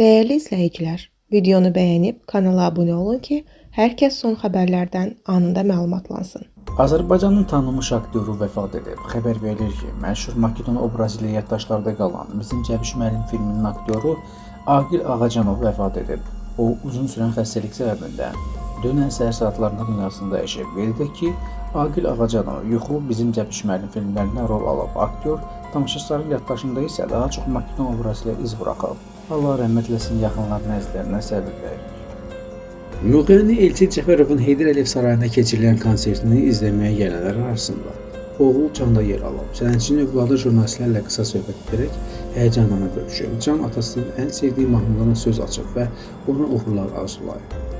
Dəyərli izləyicilər, videonu bəyənib kanala abunə olun ki, hər kəs son xəbərlərdən anında məlumatlansın. Azərbaycanın tanınmış aktyoru vəfat edib. Xəbər verilir ki, məşhur Makedon obrazı ilə yaddaşlarda qalan Bizim Cəbiş müəllim filminin aktyoru Aqil Ağacanov vəfat edib. O, uzun sürən xəstəlik səbəbindən dünən səhər saatlarında dünyasını dəyişib. Qeyd edək ki, Aqil Ağacanov Yuxu, Bizim Cəbiş müəllim filmlərində rol alıb. Aktyor tamaşaçıların yaddaşında isə daha çox Makedon obrazı ilə iz buraxıb. Allah rəhmət eləsin, yaxınlarına, əzizlərinə səbir verir. Müğənni Elçin Cəfərovun Heydər Əliyev Sarayında keçirilən konsertini izləməyə gələnlər arasında oğlu Can da yer alıb. Sənətçinin övladı jurnalistlərlə qısa söhbət edərək həyəcanını bölüşüb. Can atasının ən sevdiyi mahnılarına söz açıb və ona uğurlar arzulayıb.